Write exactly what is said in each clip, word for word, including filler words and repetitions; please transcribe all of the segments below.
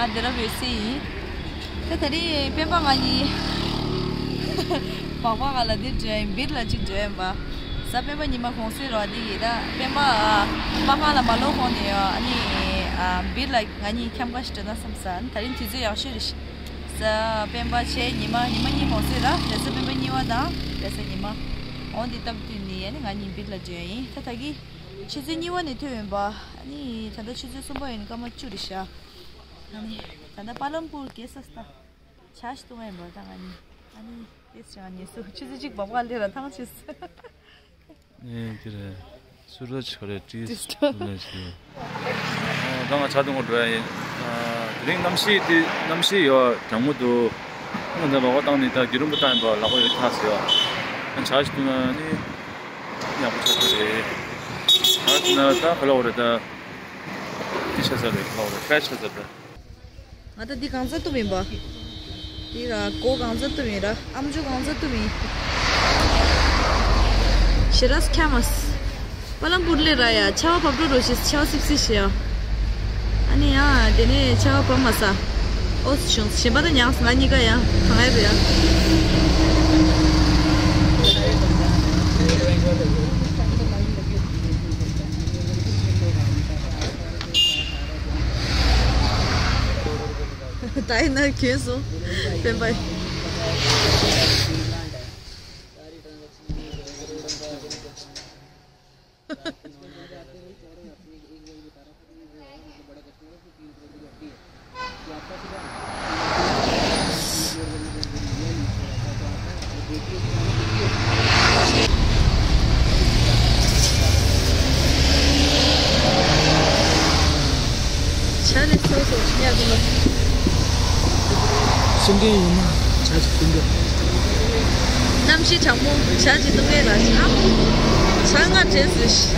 ང་འདི་ར་བོད་སི་ཡིན། ད་ད་རིང་སྤེན་པ་ང་གཉིས་སྦག་སྦག་ག་ལ་འདིར་འགྲོ་ཡིན། བིར་ལ་གཅིག་འགྲོ་ཡིན་པ། ས་སྤེན་པ་ཉི་མ་གུང་སེང་རོགས་འདི་ཡིན། ད་སྤེན་པ་སྨར་ཁམས་ལ་མ་ལོག་གོང་ནས་ཡོད། ཨ་ནི་བིར་ལ་ང་གཉིས་འཁྱམ་ག་ཞིག་འགྲོ་ན་བསམ་ས། ད་རིང་དུས་ཚོད་ཡག་ཤོས་རེད། ས་སྤེན་པ་ཆེ་ཉི་མ་ཉི་མ་གཉིས་གུང་སེང་ར་རེས་གཟའ་སྤེན་པ་གཉིས་པ་དང་རེས་གཟའ་ཉི་མ། འོ་འདི་སྟབས་བསྟུན་ནས་ཨ་ནི་ང་གཉིས་བིར་ལ་འགྲོ་ཡིན། ད་ད་གི་ཆུ་ཚོད་གཉིས་པ་ནས་ཐོན་ཡོད་པ། ཨ་ནི་ད་ལྟ་ཆུ་ཚོད་གསུམ་པ་ཡོད་ནི་སྐར་མ་བཅུ་རེད་ཤག་ཨ་ནི་ད་ལྟ་པ་ལམ་པུར་གེ་སར་ད་ཇ་ཞིག་བཏུང་ཡིན་པ། ད་ང་གཉིས་ཨ་ནི་ཏེས་ཅང་ཉེ་སུ་ཆུ་ཚོད་གཅིག་བབ་ག་ལེ་ར་ཐང་ཆུ་སུ། ཨེ་དེ་རེད། སུ་ར་ཆོ་རེ་ཏྲིས་ཏྲིས་ལ་ཞུ། ཨོ་ད་ང་ཇ་བཏུང་ག་འགྲོ་ཡ་ཡིན། ཨ་དེ་རིང་གནམ་གཤིས་དེ་གནམ་གཤིས་ཡོད་གྲང་མོ་འདུག་ང་ད་ལོག་བཏང་ནས་ད་རྒྱུ་རིན་པོ་བཏང་ཡིན་པ་ལག་པ་ཡོད་ཐག་ཟེར་བ། ང་ཇ་ཞིག་བཏུང་ན་ནི་ཡག་པོ་ཆགས་ཀྱི་རེད། ཇ་བཏུང་ན་ད་ག་ལ་འོ་རེད། ད་དེ་ཆ་ཚ་རེད། ག་ལ་འོ་རེད། ཀ་ཆ་ཚ་རེད། ང་ད་འདི་གང་ཚ་བཏུབ་ཡིན་པ། འདི་ར་སྒོ་གང་ཚ་བཏུབ་ཡིན་ར། ཨམ་ཅོག་གང་ཚ་བཏུབ་ཡིན། ཞེ་ར་སི་ཁྱ་མ་སི། པ་ལམ་པུར་ལས་ར་ཡ་ཆར་པ་བབས་འགྲོ་རོ་ཞེས་ཆར་པ་སིབ་སིབ་ཞེས་ཡ། ཨ་ནི་ཡ་དེ་ནས་ཆར་པ་བབས་མ་ས། ཨོ་སི་བྱུང་གཞན་པ་ད་ཉག་ང་གཉིས་ཀ་ཡ་གང་ཡ་རེད་ཡ། ད་ཡིན་ན་གྱོན་སོང་། སྤེན་པ། ཇ་ནི་སོ་སོ་ཉར་གི་མ། སེམས་ཅན་ཡོད་ན་ཇ་ཅིག་བཏུང་གི། གནམ་གཤིས་གྲང་མོ་ཇ་ཅིག་བཏུང་གི་ལ་ཇ། ཇ་ང་དྲན་སོང་ཞིག་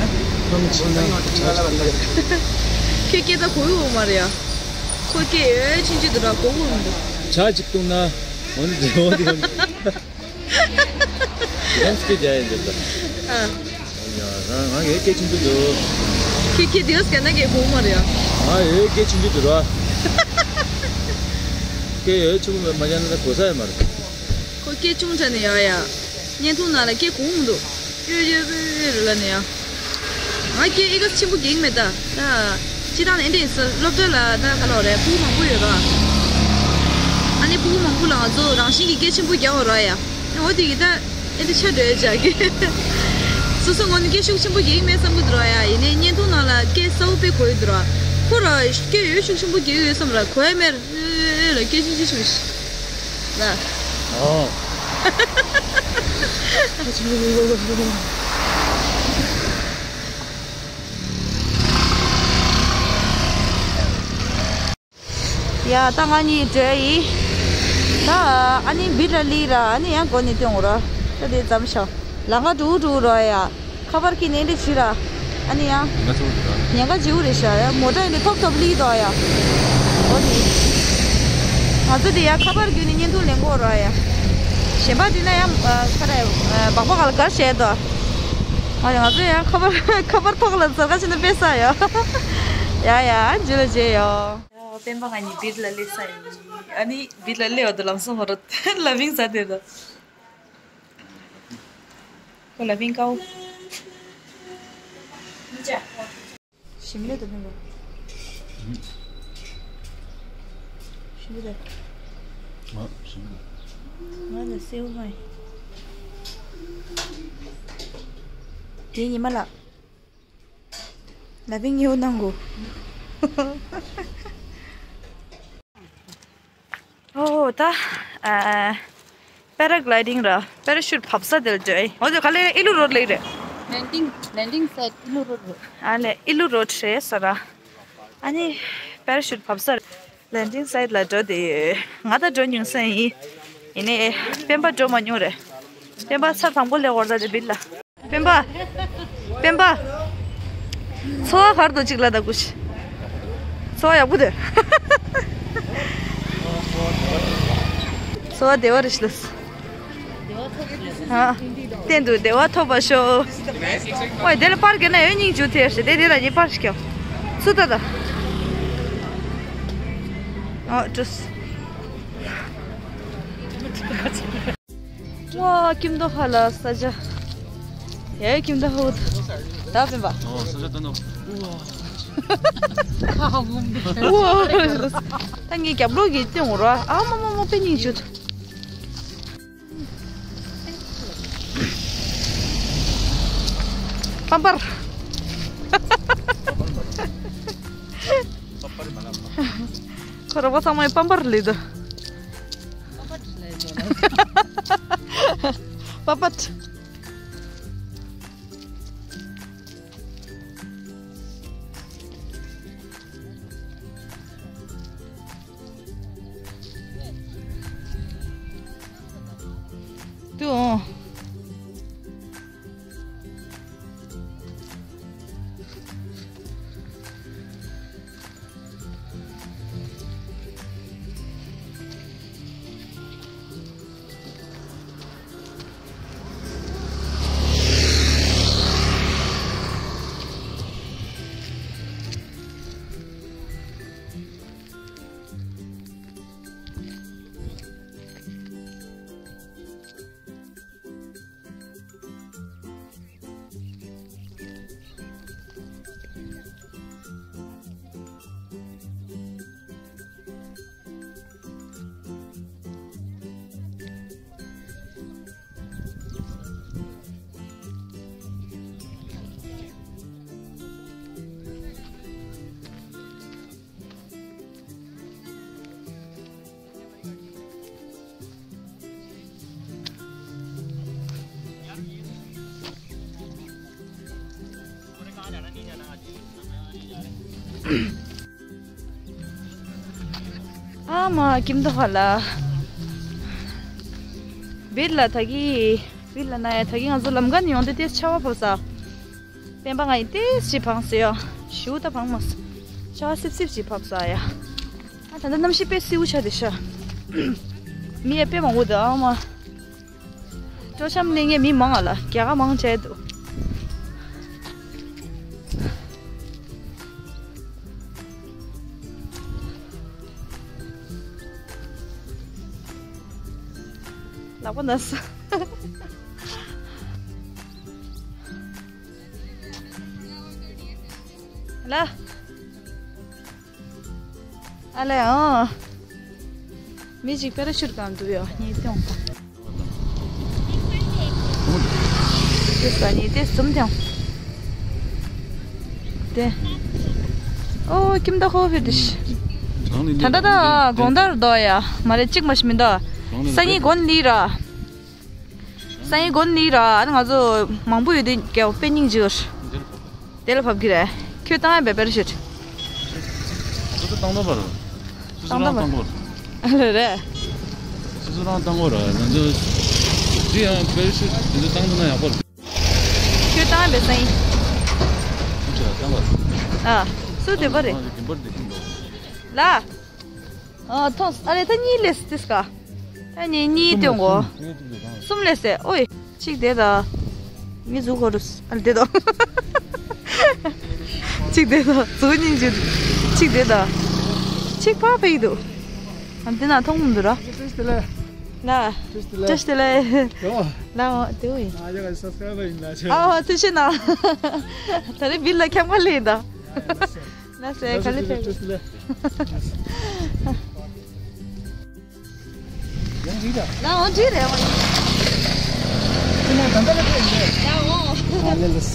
ཁམས་ཆེ་ན་ཇ་ཅིག་བཏུང་གི། ཁྱོད་སྐད་ད་གོ་ཡོད་མ་རེད་ཡ། ཁོ་སྐད་ཡོད་ཆུང་ཆུང་འདུག་ར་གོ་གོ་མི་འདུག་ཇ་ཅིག་བཏུང་ན་འོ་ནི་འོ་ནི་འོ་ནི། ཡང་སྐད་རྒྱག་ཡིན་འདི་ལྟ། ཨ། ཡ་རང་རང་ངའི་སྐད་ཆུང་ཆུང་འདུག་ཁྱེད་ཁྱེད་དེ་སྐད་ན་སྐད་གོ་མ་རེད་ཡ། ང་ཡོད་སྐད་ཆུང་ཆུང་འདུག་ར། སྐད་ཡོད་ཆུང་མ་རྒྱག་ན་གོ་ས་ཡོད་མ་རེད། ཁོ་སྐད་ཆུང་དྲགས་ནས་ཡ་ཡ། བརྙན་ཐུང་ནང་ལ་སྐད་གོ་མི་འདུག་ཡོད་ཡོད་ཡོད་ཡོད་རེད་ལ་ནས་ཡ། ང་སྐད་ཨི་ག་ཆེན་པོ་གེགས་མེད་ད། ད་སྤྱི་བཏང་ནས་འདི་ཡིན་ས་སློབ་གྲྭ་ལ་ད་ག་ལ་རེད་ཕྲུ་གུ་མང་པོ་ཡོད་ར། ཨ་ནི་ཕྲུ་གུ་མང་པོ་ལ་ང་ཚོ་རང་བཞིན་གྱི་སྐད་ཆེན་པོ་རྒྱག་འོ་ར་ཡ། འོ་དེ་གི་ད་ཨེ་འདི་ཆ་འདྲ་བྱ་གི། སོ་སོ་ངོ་ནས་སྐད་ཤུགས་ཆེན་པོ་གེགས་མེད་བསམ་གི་འདུག་ར་ཡ། ཡིན་ནའི་བརྙན་ཐུང་ནང་ལ་སྐད་གསལ་པོ་དཔེ་གོ་ཡི་འདུག་ར། ཁོ་ར་སྐད་ཡོད་ཤུགས་ཆེན་པོ་གེགས་ཡོད་བསམ་ར་གོ་ཡ་མེད་ར། ཨེ་ལ་སྐད་ཆུང་ཆུང་ཆུང་ཞིག་ལ། ཨོ། ཡ་ད་ང་གཉིས་འགྲོ་ཡི། ད་ཨ་ནི་བིར་ལ་ལི་ར་ཨ་ནི་ཡང་སྒོ་ནས་སྟོན་འོ་ར། ད་དེ་ཙམ་ཤ། ལ་ང་འགྲོ་འགྲོ་ར་ཡ། ཁ་པར་ཁྱེར་ནས་འདི་བྱི་ར། ཨ་ནི་ཡང་། ཉེན་ཁ་ཆེ་བོ་རེད་ར། ཉེན་ཁ་ཆེ་བོ་རེད་ཤག་ཡ། མོ་ཊ་ཡིན་ནི་ཐོབ་ཐོབ་ལི་དོ་ཡ། འོ་དེ། ང་ཚོ་དེ་ཡ་ཁ་པར་བརྒྱུད་ནས་བརྙན་ཐུང་ལེན་གོ་ར་ཡ། གཞན་པ་དེ་ན་ཡང་ཁ་ར་སྦག་སྦག་ག་ལ་གར་བྱས་དོ། ང་ང་ཚོ་ཡང་ཁ་པར་ཁ་པར་ཐོག་ལ་ཟ་ཁ་ཕྱིན་ན་དཔེ་ས་ཡ། ཡ་ཡ་འཇུ་ལ་བྱས་ཡོ། ཡ་སྤེན་པ་ང་གཉིས་བིར་ལ་སླེབས་ས་ཡིན། ཨ་ནི་བིར་ལ་སླེབས་བ་དུ་ལམ་སང་ཧོ་ར་ལ་བིང་ཟ་དེ་དོ། ཁོ་ལ་ཕིང་ཀའོ། ཞིམ་ལེ་དུ་ཕིང་ཀའོ། ཞིམ་ལེ། ང་ཞིམ་ལེ། ང་ལ་སེའུ་མ་ཡིན། དེ་ཉི་མ་ལགས། ལ་ཕིང་ཉེའུ་གནང་གོ། ཨོ་ད། ཨ། པེ་ར་གི་ལའི་ཌིང་ར། པེ་ར་ཤུཊ་བབས་ས་དེ་ལ་འགྲོ་ཡི། ཨོ་དེ་ག་ལེ་ཨི་ལུ་རོཌ་ལེ་རེད། ལེན་ཌིང་ལེན་ཌིང་སའིཊ་ཨི་ལུ་རོཌ་རེད། ཨ་ལེ་ཨི་ལུ་རོཌ་རེད་ས་ར། ཨ་ནི་པེ་ར་ཤུཊ་བབས་ས་ལེན་ཌིང་སའིཊ་ལ་འགྲོ་དེ་ཡོད། ང་ད་འགྲོ་མྱོང་ས་ཡིན། ཡིན་ནའི་སྤེན་པ་འགྲོ་མ་མྱོང་རེད། སྤེན་པ་ས་དང་པོ་ལེ་འོར་ད་དེ་བིལ་ལ། སྤེན་པ། སྤེན་པ། འཚོ་བ་གར་དུ་གཅིག་ལ་ད་གུ་ཤི། འཚོ་བ་ཡག་པོ་དེ། འཚོ་བ་བདེ་བ་རེ་ཤི་ལ། ཨ། གཏན་དུ་བདེ་བ་ཐོབ་པ་ཤོག་ཨོ་དེ་ལ་པར་གྱི་ན་ཡོད་སྙིང་རྗེ་ཐེར་ཤི་དེ་དེ་ལ་ཉེ་པར་ཤི་ཀྱང་། སུ་ད་ད། ཨ་ཀྲུས། ཝ་ཀིམ་དོ་ཧ་ལ་ས་ཆ། ཡ་ཀིམ་དོ་ཧ་ད་པེན་པ། ཨོ་ས་ཆ་ད་ནོ། ཁ་ཧ་གུམ་དེ། ཝ་ད་ངའི་རྒྱབ་ལོགས་ཀྱི་སྟེང་འོ་ར་ཨ་མ་མ་མ་པེ་ཉིང་ཆུ། པམ་པར། ཁོ་ར་བ་ཚང་མའི་པམ་པར་ལེ་དོ། པམ་པར། དུ་འོང་། ཨ་མ་ཀིམ་དོ་ཧ་ལ། བིར་ལ་ད་གི་བིར་ལ་ན་ཡ་ད་གི་ང་ཚོ་ལམ་ཀ་ནས་ཡོང་དུས་ཏེ་ཆར་པ་བབས་ས། སྤེན་པ་ང་ཡི་ཏེ་ཞིག་བངས་སེ་ཡ། ཞུ་ད་བངས་མ་སོང་། ཆར་པ་སིབ་སིབ་ཅིག་བབས་ས་ཡ། ཨ་ད་ལྟ་གནམ་གཤིས་དཔེ་སེའུ་ཆགས་དེ་ཤ། མི་ཡ་དཔེ་མང་པོ་འདུག་ཨ་མ། སྤྲོ་འཆམ་ལེན་མཁན་མི་མང་ང་ལ་རྒྱ་གར་མང་ཆེ་འདུག་ལག་པ་ན་ས། ལ། ཨ་ལེ་ཨང་། མི་གཅིག་པེ་ར་ཤུད་གང་འདུག་ཡོ་ཉིས་སྟོང་། དེ་ས་ཉིས་དེ་གསུམ་དེ་ཨང་། དེ། ཨོ་ཀིམ་ད་ཧོ་བེ་དི་ཤི། ད་ད་ད་དགོང་དར་དོ་ཡ་མ་རེད་གཅིག་མ་ཤི་མི་འདུག་ས་ཉིས་གོན་ལི་ར། སང་ཉིན་དགོན་ནི་ར་ཨ་ནི་ང་ཚོ་མང་པོ་ཡོད་དུས་རྒྱལ་བ་དཔེ་སྙིང་རྗེ་བར། དེ་ལ་བབ་ཀྱི་རེད། ཁྱོད་བཏང་ཡ་བེ་བེར་ཤིད། སོ་སོ་བཏང་ཐོག་པ་ར། སོ་སོ་རང་བཏང་གོ་ར། ཨ་ལེ་རེད། སོ་སོ་རང་བཏང་གོ་ར་ང་ཚོ། འདི་ཡང་བེར་ཤིད་འདི་ཚོ་བཏང་ཐུབ་ན་ཡག་པོ་རེད། ཁྱོད་བཏང་ཡ་བེ་སང་ཉིན། ཁྱོད་བཏང་བ། ཨ། སུ་དེ་པ་རེད། ལ། ཨ་ཐོངས་ཨ་རེ་ད་གཉིས་ལས་ཏིས་ཀ་ད་གཉིས་གཉིས་སྟོན་གོ་གསུམ་ལས་སེ་ཨོའི་གཅིག་དེ་ད་མི་ཟུག་ཧོ་རུ་ཨ་ལེ་དེ་དོ་གཅིག་དེ་ད་ཟུག་སྙིང་རྗེ་གཅིག་དེ་ད་གཅིག་ཕ་ཕ་ཡི་འདུག་ཨ་དེ་ན་མཐོང་མི་འདུག་ར་ལ་ཅེས་ཏེ་ལེ་ལ་དེ་ཨོའི་ཨ་ཐུ་ཤི་ན་ད་རེ་བིལ་ལ་ཁྱམ་ག་ལེ་ད། ལ་སེ་ག་ལེ་ཕེབས། ཡང་རིག་ལ། ལ་འོང་ཅི་རེད་འོང་། ཁྱི་མོ་ད་ལྟ་ལ་ཕེབས་ཡིན་ལ་འོང་། ཨ་ལེ་ལེས།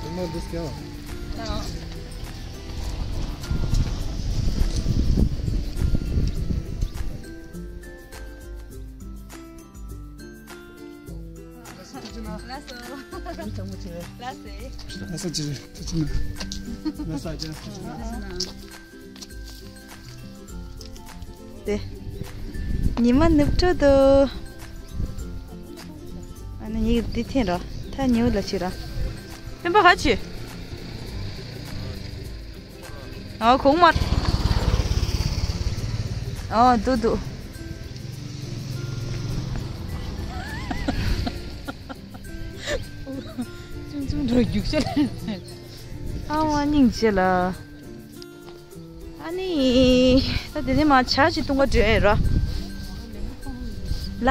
ཁྱི་མོ་འདི་སྐྱོ། ལ་འོང་། ལགས་སོ། ལགས་སོ། ལགས་སོ། ལགས་སོ། ལགས་སོ། དེ། ཉི་མ་ནུབ་འགྲོ་འདུག་ཨ་ནི་ཉི་འདི་འཐེན་རོགས། ད་ཉི་འོད་ལ་ཕྱིན་རོགས། སྤེན་པ་ག་ཕྱིན། ཨ་གོང་མ། ཨ་འདུག་འདུག་ཅུང་ཅུང་འགྲོ་རྒྱུག་ཤར། ཨ་བ་སྙིང་རྗེ་ལ། ཨ་ནི། ད་དེ་ནས་མ་ཇ་ཅིག་བཏུང་ག་འགྲོ་ཡ་ཡོད་ར། ལ།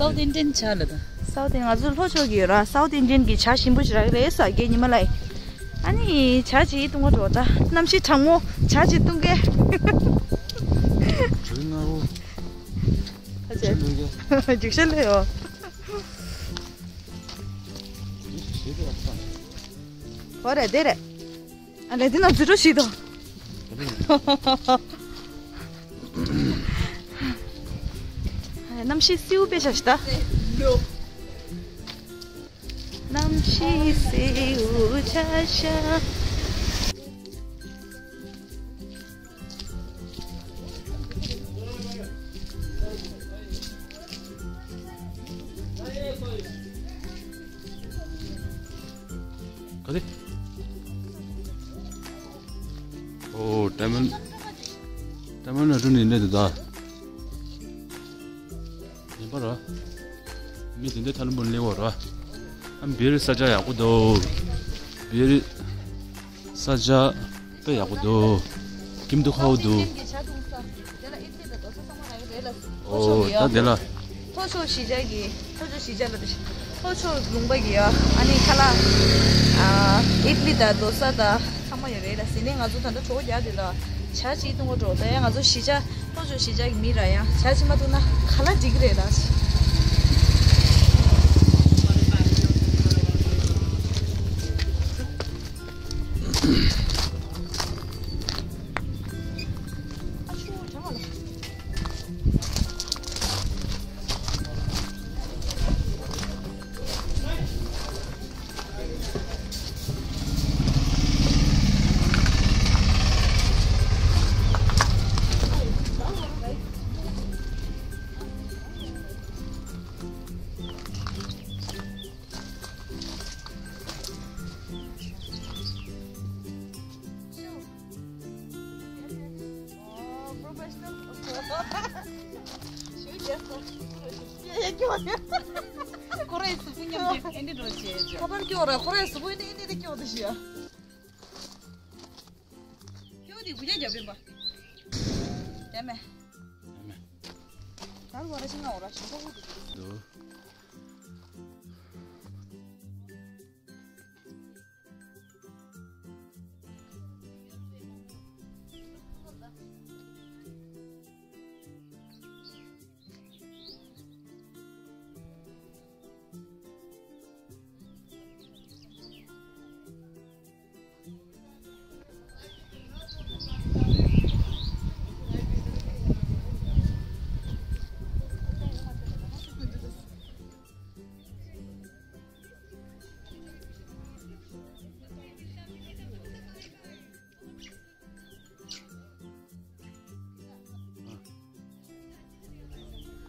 South Indian ཇ་ལ་ད། South Indian ང་ཚོ་ལྷོ་ཕྱོགས་ཀྱི་ཡོད་ར། South Indian གི་ཇ་ཞིམ་པོ་ཞིག་རག་གི་རེད་ཟེར་གི་ཉི་མ་ལ། ཨ་ནི་ཇ་ཅིག་བཏུང་ག་འགྲོ་ད། གནམ་གཤིས་གྲང་མོ་ཇ་ཅིག་བཏུང་གས། གྲོད་ངར་པོ། ཨ་ཅེ། རྒྱུག་ཤར་ལོས་ཡོད། གོ་རེད་དེ་རེད། ཨ་ལས་དེ་ན་འཛུལ་འགྲོ་ཞིག་དང་། གནམ་གཤིས་བསིལ་པོ་དཔེ་ཆ་ཞིག་ད། གནམ་གཤིས་བསིལ་པོ་ཆ་ཤ། ག་དེ། ཨོ། ཏ་མིལ། ཏ་མིལ་ནཱ་ཌུ་ནས་སླེབས་འདུག་ད། ཡིན་པ་ར། མི་དེ་འདྲ་ཐ་ལམ་པོ་སླེབས་འོ་ར། ཨ་བི་རི་ས་ཆ་ཡག་པོ་འདུག་བི་རི་ས་ཆ་དཔེ་ཡག་པོ་འདུག་ཀིམ་དུ་ཁའོ་འདུག་ཨོ་ད་དེ་ལ། ལྷོ་ཕྱོགས་གཞིས་ཆགས་ཀྱི་ལྷོ་ཕྱོགས་གཞིས་ཆགས་ལ་ལྷོ་ཕྱོགས་ལུང་པ་གི་ཡ་ཨ་ནི་ཁ་ལག་ཨ་ཨིད་ལི་དང་དོ་ས་དང་ཚང་མ་ཡོད་རེད་ལ། ཟི་ནས་ང་ཚོ་ད་ལྟ་གྲོད་ཁོག་རྒྱགས་དེ་ལ་ཇ་ཅིག་བཏུང་ག་འགྲོ། ད་ཡ་ང་ཚོ་གཞིས་ཆགས་ལྷོ་ཕྱོགས་གཞིས་ཆགས་ཀྱི་མི་ར་ཡ་ཇ་ཅིག་མ་བཏུང་ན་ག་ལ་འགྲིག་གི་རེད་ལ། ཁོ་རའི་གཟུགས་པོ་མཉམ་དུ་ཨེ་འདྲ་འགྲོ་བྱེད་ཅོ། ཁོ་པར་སྐྱོ་ར་ཁོ་རའི་གཟུགས་པོ་ཨེ་འདྲ་ཨེ་འདྲ་སྐྱོ་དུ་ཤི་ཡ། ཁྱོད་དེ་དགུ་བརྒྱ་རྒྱབ་པིན་པ། ཡ་མེ། ཡ་མེ། ད་རུ་བ་ར་ཤི་ང་འོ་ར་ཤི་ཁོ་ཁོ་དུ་དུ། འདུག་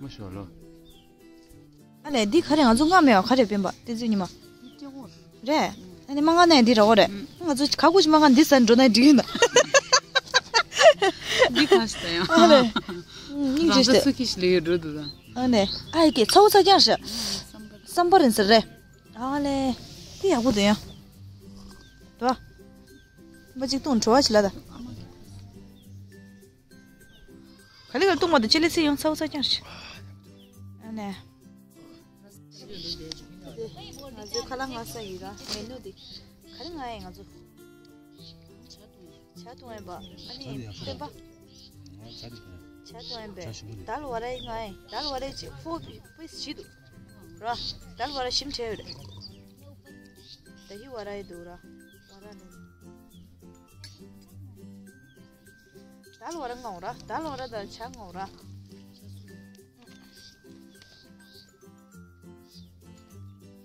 མ་ཤོར་ལོ། ཨ་ལས་འདི་ག་རེ་ང་ཚོ་སྔ་མེད་པ་ག་རེ་སྤེན་པ་དེ་ཚོའི་ཉི་མ། རེད། ཨ་ནི་མ་ང་ནས་འདི་ར་འོ་རེད། ང་ཚོ་ག་གུ་ཅི་མ་ང་འདི་ཟ་འགྲོ་ན་འགྲིག་ཡིན་ད། འདི་ག་ཞིག་ད་ཡང་། ཨ་ལས། སྙིང་རྗེ་ཞིག་སྟེ། སུ་ཁྱི་ཞིག་ལས་ཡོད་འགྲོ་འདུག་ད། ཨ་ནས་ཨ་ཡི་གེ་ཚ་བོ་ཚ་རྐྱང་ཞིག་སམ་པར་ཡིན་ཟེར་རེད། ཨ་ལས། དེ་ཡག་པོ་འདུག་ཡང་། དོ། མ་གཅིག་བཏུང་བྲོ་བ་ཞིག་ལ་ད། ག་ལེ་ག་ལེ་བཏུང་བ་དང་ཅི་ལེ་ཚེ་ཡང་ཚ་བོ་ཚ་རྐྱང་ཞིག་ཨ་ནས། ང་ཚོའི་ཁ་ལག་མངགས་ས་ཡི་ར་མེ་ནུ་དེ། ག་རེ་མངགས་ཡིན་ང་ཚོ། ཇ་བཏུང་ཡིན་པ། ཨ་ནི་སྟོན་པ། ཇ་བཏུང་ཡིན་པས། དཱལ་བ་རའི་མངགས་ཡིན། དཱལ་བ་རའི་ཅིག་ཕོ་བི་ཕིས་བྱེད་འདུག་ར། དཱལ་བ་ར་ཞིམ་བྲལ་ཡོད་རེད། ད་ཧི་བ་ར་ཡི་འདུག་ར། བ་ར་ནི། དཱལ་བ་ར་མངགས་ར། དཱལ་བ་ར་དང་ཇ་མངགས་ར།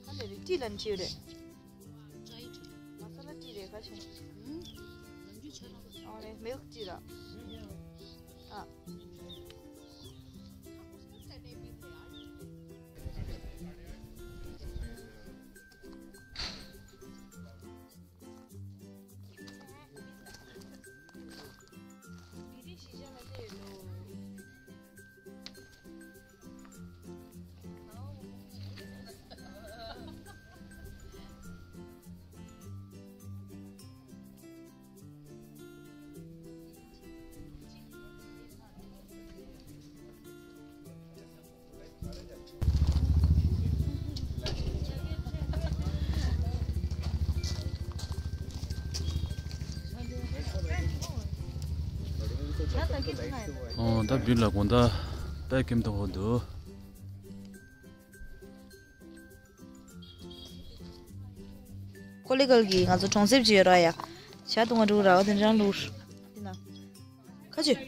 ཁ་ལས་རེད་ཏི་ལན་ཅི་རེད། མ་ས་ལ་ཏི་རེད་ཁ་ཆེ། ཨ་རེད་མིལ་ཀི་ཏི་ར། ཨ། ཨོ་ད་བིར་ལ་དགོང་དག་དཔལ་ཁེམ་ཐོག་ཧོ་འདུག་ཀོ་ལི་གལ་གྱི་ང་ཚོ་གྲོང་གསེབ་ཅིག་ཡོད་ར་ཡ། ཇ་འཐུང་བ་འགྲོ་ར་བ་དེ་འདྲ་ལུར། དེ་ན། ཁ་ཅིག་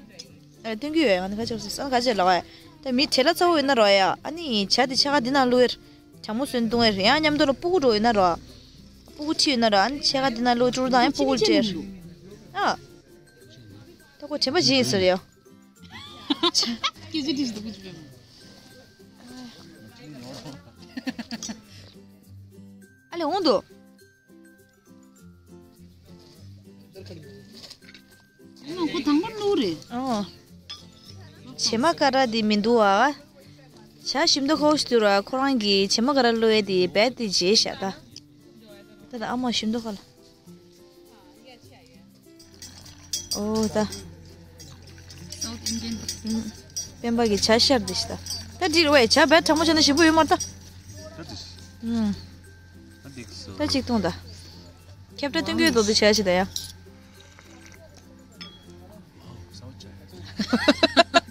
ཨ་སྟོན་གྱི་ཡོད་ང་ནི་ཁ་ཅིག་སང་ཁ་ཅིག་ལ་བ་ཡ། ད་མི་བྲེལ་ལ་ཚ་བོ་ཡོད་ན་ར་ཡ། ཨ་ནི་ཇ་དེ་ཕྱེད་ཀ་འདི་ན་བླུགས་ཡེར། གྲང་མོ་སོན་བཏུང་ཡེར། ཡང་མཉམ་དུ་ལ་སྤུ་གུ་འགྲོ་ཡོད་ན་ར། སྤུ་གུ་ཁྲིད་ཡོད་ན་ར། ཨ་ནི་ཕྱེད་ཀ་འདི་ན་བླུགས་ཀྲུར་དང་ཡང་སྤུ་གུ་ཁྲིད་ཡེར། ཨ། ད་ཁོ་དྲན་པ་བརྗེད་ཡིན་ཟེར་ཡ། སྐད་ཆ་དྲིས་འདུག་གི་ཨ་ལེ་འོང་དུ། ཁོ་དང་པོ་བླུགས་རེད། ཨོ། བྱེ་མ་ཀ་ར་དེ་མི་འདུག་ཨ། ཇ་ཞིམ་མདོག་ཁ་བོ་ཞིག་འདུག་ར། ཁོ་རང་གིས་བྱེ་མ་ཀ་ར་བླུགས་ཡས་དེ་རྦད་དེ་བརྗེད་བཞག་ད། ད་ད་ཨ་མ་ཞིམ་མདོག་ཁ་ལ། ཨོ་ད། South Indian. ཨུམ། སྤེན་པ་གི་ཇ་ཤར་འདི་ཤི་ད། ད་འགྲིག་རེད་བས། ཇ་རྦད་གྲང་མོ་བྱས་ན་ཞིམ་པོ་ཡོད་མ་རེད་ད། ད་འགྲིག་ཨུམ། ད་འགྲིག་སོ། ད་གཅིག་བཏུང་ད། ཁྱབ་བསྒྲགས་སྟོན་གྱི་ཡོད་དོ་དེ་ཇ་ཤི་ད་ཡ།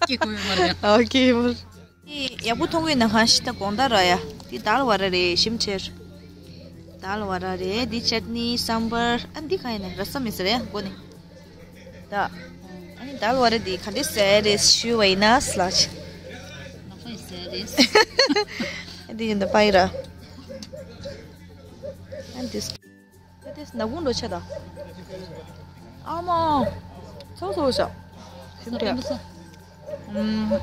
སྐྱེ་དགོས་ཡོད་མ་རེད་ཡ། ཨོ་ཁེ་མོ། ཡག་པོ་མཐོང་གི་ན་ཧ་ཤི་ད་དགོང་དག་ར་ཡ། འདི་དལ་བ་ར་རེད་ཞིམ་ཆེར། དལ་བ་ར་རེད། འདི་ཅད་ནི་སམ་བར། ཨ་འདི་ག་ཡིན་ན་ར་ས་མི་ཟེར་ཡ་མགོ་ནི། ད། ཨ་ནི་དལ་བ་ར་འདི་ག་འདྲས་ཟེར་རེད་ཞུ་བ་ཡིན་ན་སླ་ཆེ། ནག་པ་ཡིན་ཟེར་རེད། ཨ་འདི་ཡིན་ད་པའི་ར། ཨ་འདི། ད་དེ་ནག་ཁུང་འགྲོ་ཆེ་ད། ཨ་མ། ཚོགས་ཚོགས་ཤག་ཤིམ་ཏེ། ཨུམ།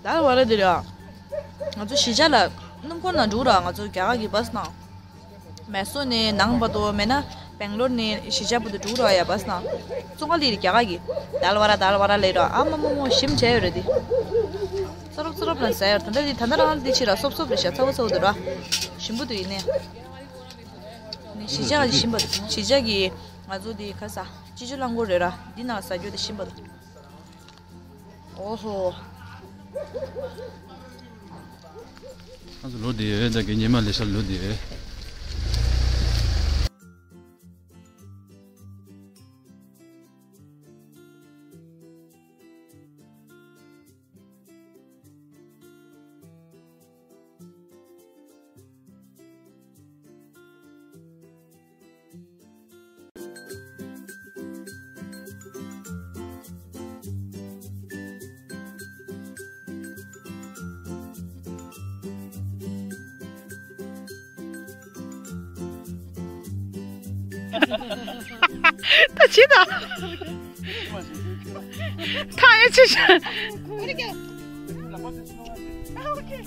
ད་བ་ར་དེ་ར། ང་ཚོ་གཞིས་ཆགས་ལ་སྣུམ་འཁོར་ནང་འགྲོ་ར། ང་ཚོ་རྒྱ་གར་གྱི་བཱས་ནང་། མེ་སོ་ནས་ནང་བར་དུ་མེད་ན་སྦེང་ལོར་ནས་གཞིས་ཆགས་བར་དུ་འགྲོ་ར་ཡ་བཱས་ནང་། ཙོང་ཁ་ལི་རི་རྒྱ་གར་གྱི་དལ་བ་ར་དལ་བ་ར་ལས་ར། ཨ་མ་མ་མོ་ཞིམ་བྱས་ཡོད་རེད་དེ། ཙོ་རོབ་ཙོ་རོབ་ལ་ཟ་ཡོད། ད་ལྟ་དེ་ད་ལྟ་རང་དེ་ཕྱི་ར་སོབ་སོབ་རེད་ཤག་ཚ་བོ་ཚ་བོ་དུ་ར། ཞིམ་པོ་དུ་ཡིན་ནས། ནི་གཞིས་ཆགས་ཀྱི་ཞིམ་པ་དང་གཞིས་ཆགས་ཀྱི་ང་ཚོ་དེ་ཁ་ས་སྤྱི་སྤྱོད་རླངས་འཁོར་རེད་ར། འདི་ནང་ཟ་རྒྱུ་དེ་ཞིམ་པ་དང་། ཨོ་ཧོ། ང་ཚོ་ལོ་དེ་ཡོད་ད་གི་ཉི་མ་ལས་ཤར་ལོ་དེ་ཡོད། ད་ཅི་ད། ད་ཡ་ཅི་ཤ། ཨོ་ཁེ།